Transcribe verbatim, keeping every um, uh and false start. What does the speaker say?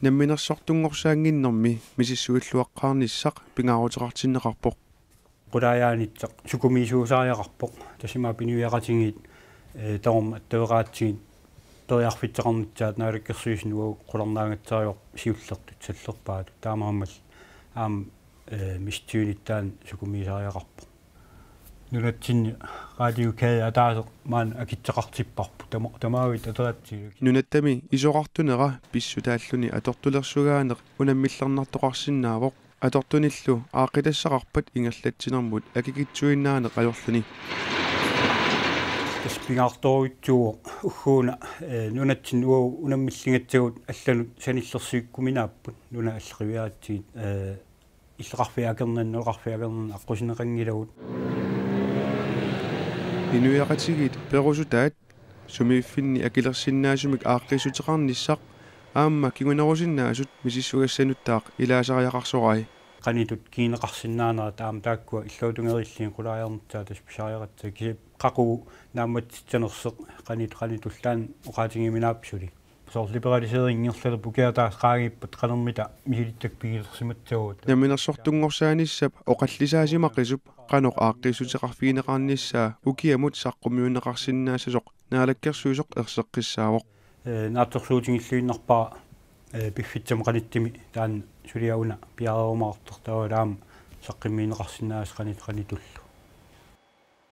Namminersortunngorsaannginnermi misissuilluaqqaarnissaq pingaaruteqartinneqarpoq. Qulaajaanissaq sukumiisuusariaqarpoq. Tassa imaappoq inuiaqatigiit, eh, tamarmik attaveqaatsigit periarfissaqarnissaat Naalakkersuisuni uagut qularnaagassarivarput siullertut sallerpaatut. Taamaammallu aamma, eh, misissuinissaanut sukumiisariaqarpoq. Nunatsinni radiokæde ataaseq maani akitseqartipparput tama-, tamaviisa ateratsigit. Nunattami isorartunera pissutaalluni atortulersugaaneq unammillernartoqarsinnaavoq. Atortunillu aaqqitassaqarpat ingerlatsinermut akikitsuinnaaneq ajorluni. Tassa pingaartorujussuuvoq ugguuna, eh, nunatsinni uagut unammilligatsagut allanut sanillersuikkuminaapput nunat allaqiviaratsigit, eh, illoqarfiit akornanni, nuleqarfiit akornanni aqqusineqanngilagut. Inuiaqatigiit perusutaat sumiiffinni akilersinnaasumik aaqqiissuteqarnissaq aamma kingunerusinnaasut misissugassanuttaaq ilaasariaqarsorai. Qanitut kinguneqarsinnaanera taama taakkua illuatungeriillugit qulaajarnissaat tassa pisariaqassaagut, kisianni qaqugu naammassissanersoq qanit-, qanitullu taanna oqaatigiuminaappoq suli. Soorlu liberalisering ingerlalerpoq, ukiaq ataaseq qaangiuppat qanermita misilittakkat pigilersimassavagut. Namminersortunngorsaanissamut oqallisaasimaqqisup qanoq aaqqiissuteqarfigineqarnissaa ukiamut saqqummiunneqarsinnaassasoq Naalakkersuisoq erseqqissaavoq. Eh, naatsorsuutigilluinnarpara, eh, piffissami qanittumi taanna suliaq una piareerumaartartoq taavalu aamma saqqummiunneqarsinnaasoq qanit-, qanitullu.